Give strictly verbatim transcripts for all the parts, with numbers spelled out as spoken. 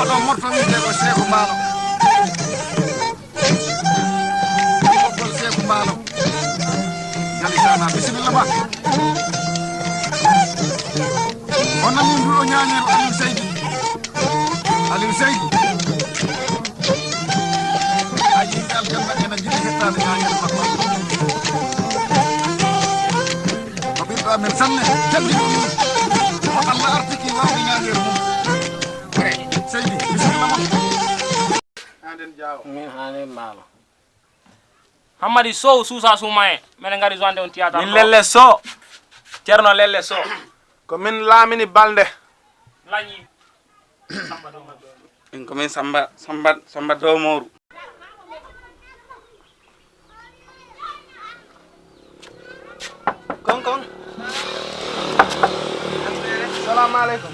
Ɗo morto wiyetee ko Seeku Mbaalo. Ɓoggol Seeku Mbaalo. Jali Sana, bisimilla ma. On nanii nduɗo ñaañeeru Aliou Seydi. Aliou Seydi. Ay, yimɓe aljanna ena njiɗi hettaade ñaañeeru makko. Ko ɓiɗɗo amen sanne, jalli ɗum. Ko Allah artiki waawde ñaañeeru mum. Seydi, bisimilla ma. Haaden Jaawo. Min Haaden Mbaalo. Hammadi Sow, Suusa Suumaye. Minen ngari joinde on théâtre. Min ɗo. Lelle Sow. Ceerno Lelle Sow. Ko min laamini Balde. Lañi. Min ko min Samba, Samba, Samba Dow Mooru. Kon kon. Salamu aleykum.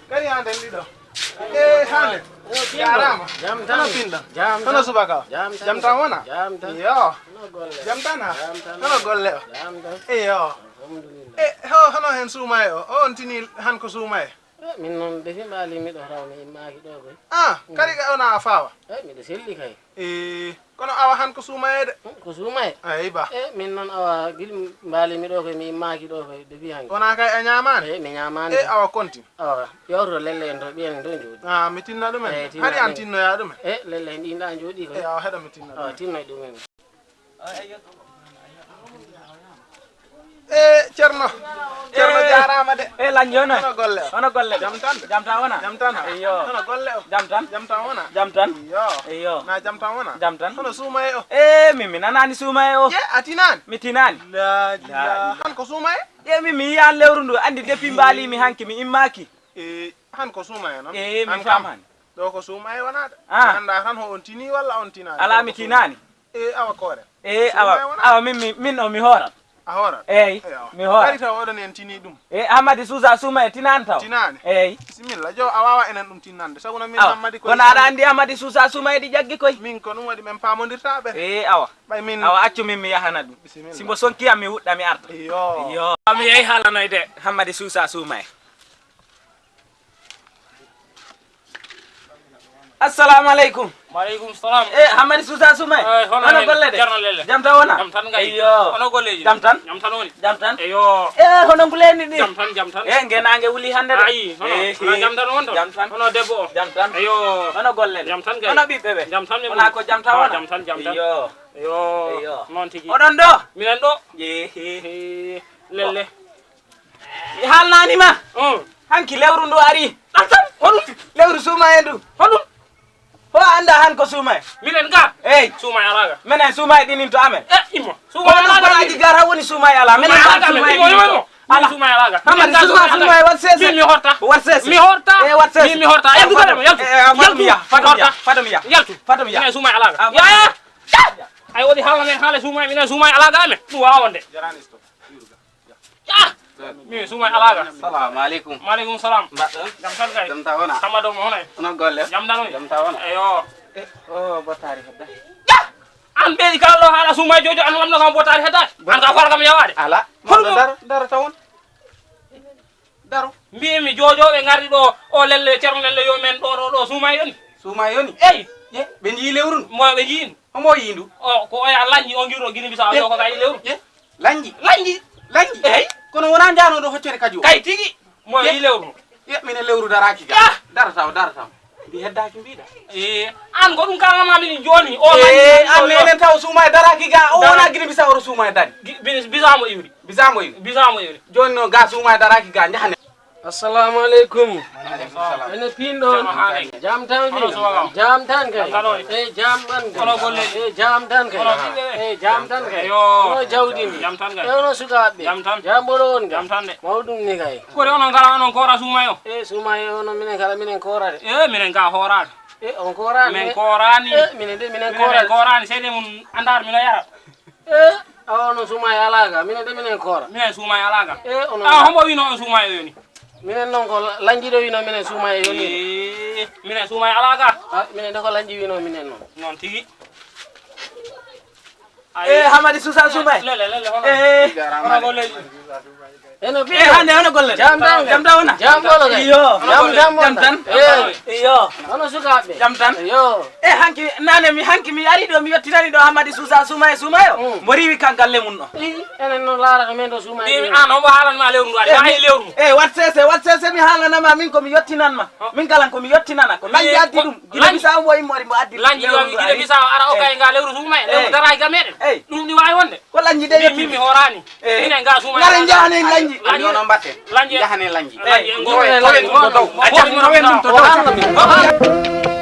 Kadi an den ɗiɗo. Eh, hande. Jarama. Jam tan. Hono pinɗo? Jam tan. Hono subaka o? Jam tan. Jam tan wona? Jam tan. Yo. Hono golle? Jam tan ha? Jam tan. Hono golle o? Jam tan. Iyo. Alhamdulillah. E, ho-, hono hen Suumaye o? O on tini han ko Suumaye? Eh, min noon defi mbaali miɗo raw mi immaaki ɗo koy. Ah, kadi ka ona a fawa? Eh, miɗo selli kay. Eh, kono awa han ko Suumaye de? Hmm, ko Suumaye? Eyi ba. Eh, min noon awa gil mbaali miɗo koy mi immaaki ɗo koy defi hanki. Wona kay a ñaamaani? Eh, mi ñaamaani. Eh, awa kontin. Awa, yewto lelle en to ɓiyen en to jooɗi. Ah, mi tinna ɗumen. Eh, tinna ɗumen. Hari an tinnoya ɗumen. Eh, lelle en ɗin ɗa jooɗi koy. Eh, awa heɗo mi tinna ɗumen. Awa, tinnoy ɗumen. E Ceerno. Ceerno, eh, jaaraama de. E Lañnjo, hono golle o? Hono golle? Jam tan? Jam tan wona? Jam tan ha? Iyo. Hono golle o? Jam tan? Jam tan wona? Jam tan? Iyo. Iyo. Na jam tan wona? Jam tan. Hono Suumaye o? E min, mi nanaani Suumaye o. Ye, a tinaani? Mi tinaani. La, la. Han ko Suumaye? E min, mi yiyaani lewru ndu. Anndi depuis mbaali mi hanki, mi immaaki. E han ko Suumaye noon? E mi faamaani. Ɗo ko Suumaye wonaa de. Ah. Mi anndaa tan ho on tinii walla on tinaani. Alaa, mi tinaani. E awa koore. E awa, awa min, mi, min o mi hooran. A hooran? Eey, mi hooran. Kadi taw oɗon en tinii ɗum. E Hammadi Suusa Suumaye tinaani taw? Tinaani. Eey. Bisimilla, jo, a waawa enen ɗum tinnande. Sabu no min Hammadi koy. Kono aɗa anndi Hammadi Suusa Suumaye ɗi jaggi koy. Min ko ɗum waɗi min paamondirtaa ɓe. E awa. Ɓay min. Awa accu min mi yahana ɗum. Bisimilla. Si mbo sonki am mi wuɗɗa mi arta. Iyo. Iyo. Mi yehi haalanoyde Hammadi Suusa Suumaye. Assalamu aleykum. Wa aleykum salam. E Hammadi Suusa Suumaye. Eh, hono golle de? Ceerno Lelle. Jam tan wona? Jam tan kay. Iyo. Hono golleeji? Jam tan. Jam tan woni? Jam tan. Eyo. E hono nguleeni ɗi? Jam tan, jam tan. E ngenaange wuli hannde de. Ayi, hono, eh, hono jam tan won toon? Jam tan. Hono debbo o? Jam tan. Eyo. Hono golle de? Jam tan kay. Hono ɓiɓɓe ɓe? Jam tan ɓe ngoni. Wona ko jam tan wona? Jam tan, jam tan. Iyo. Eyo. Eyo. Noon tigi. Oɗon ɗo? Minen ɗo. Yeehe. Lelle. Mi haalnaani ma. Mm. Hanki lewru ndu ari. Ɗan tan, hoɗum? Lewru Suumaye ndu. Hoɗum? Ho annda han ko Suumaye? Minen ga? Eey. Suumaye alaa ga. Minen Suumaye ɗinin to amen. E, immo. Suumaye alaa ga. Ko aji gar ha woni Suumaye alaa. Minen ga Suumaye ɗinin to. Ala. Suumaye alaa ga. Hamadi, Suumaye, Suumaye, wat sese. Min mi horta. Wat sese. Mi horta. E, wat sese. Min mi horta. Yaltu, yaltu. Yaltu. Fadum ya. Fadum ya. Yaltu. Fadum ya. Minen Suumaye alaa ga. Ya, ya. Ay, woni haala men, haala Suumaye, minen Suumaye alaa ga amen. Ɗum waawande. Ah! Min Suumaye alaa ga. Salamu aleykum. Maaleykum salam. Mbaɗɗon? Jam tan kay. Jam tan wona? Hamma dow mo hono? Hono golle? Jam tan woni? Jam tan wona? Eyo. E, o bottaari hedda. Ja! An ɓeydi kala ɗo haala Suumaye jojo, an lamɗo kam bottaari hedda. An ka hoore kam yawaade. Ala. Hono daro, daro tawon. Daro. Mbiimi joojooɓe ngardi ɗo, o lelle, Ceerno Lelle yo men ɗo, ɗo, ɗo, Suumaye yoni. Suumaye yoni? Eyi. Ye, ɓe njii lewru ndu? Mo ɓe njii ndu. Homo yii ndu? O, ko oya Lañnji, o ngiwro Gine Bisaw, yo ko ka yii lewru. Ye, Lañnji? Lañnji. Lañnji? Eyi. Kono wonaa njaanooɗo hoccere kadi o? Kay tigi. Mo yii lewru. Ye, minen lewru daraaki ga. Ah! Dara taw, dara taw. Mbi heddaaki mbiɗa. Eh, an ko ɗum kalnama min jooni. O Lañnji an ɗo, menen taw Suumaye daraaki ga. O wonaa Gine Bisaw, hoto Suumaye dari. Gi-, bi-, Bisaw mo iwri. Bisaw mo iwri. Bisaw mo iwri. Jooni noon ga Suumaye daraaki ga, njahane. Assalamu aleykum. Aleykum salam. Ene pinɗon? Jam tan woni? Jam tan kay. Jam tan woni? E jam ɓan kay. Hono golleeji? E jam tan kay. Hono ɓiɓɓe ɓe? E jam tan kay. Yo. Hono jawdi ndi? Jam tan kay. E hono sukaaɓe ɓe? Jam tan. Jam ɓolo won kay? Jam tan de. Mawɗum ni kay. Kori onon kala onon koora Suumaye o? E Suumaye o, onon minen kala minen koorade. E minen ka hooraade. E on kooraani? Min kooraani. E minen de minen kooraade. Minen kooraani, seyde mun andaar mino yara. E, awa, onon Suumaye alaa ga, minen de minen koora. Minen Suumaye alaa ga. E, onon. Ah, hombo wino on Suumaye o yoni? Minen noon ko la-, Lañnji ɗo wino minen Suumaye yoni. E, minen Suumaye alaa ga. Ah, minen de ko Lañnji wino minen noon. Noon tigi. Ay. E, Hamadi Suusa Suumaye. Lele, lele, hono. E. Hono golleeji. Eno e hannde hono golle? Jam tan. Jam tan wona? Jam ɓolo kay. Iyo. Jam tan. Jam tan. Eyi. Iyo. Hono sukaaɓe? Jam tan. Iyo. E hanki nane mi hanki mi ari ɗo mi yettinani ɗo Hammadi Suusa Suuma e Suuma yo. Mm. Mbo riiwi kan galle mum ɗo. Ii, enen noon laarata men ɗo Suuma e Suuma. An hombo haalan ma lewru ndu ari? Wayi lewru. E wat sese, wat sese mi haalanama min ko mi yettinan ma. Oh. Min kalan ko mi yettinana ko lanji addi ɗum. Gila mi sawo mbo immori mbo addi. Lanji ɗo mi gila mi sawo ara o kay nga lewru Suuma e lewru daraaki ga meɗen. Eyi. Ɗum ɗi wawi wonde. Ko lanji de yetti. Min mi horani. Eh. Minen ga Suuma. Ngare njahane lanji. Lanji. Nono mbatte. Lanji. Njahane lanji. Lanji. Lanji. Lanji. Lanji. Lanji. Lanji. Lanji. Lanji.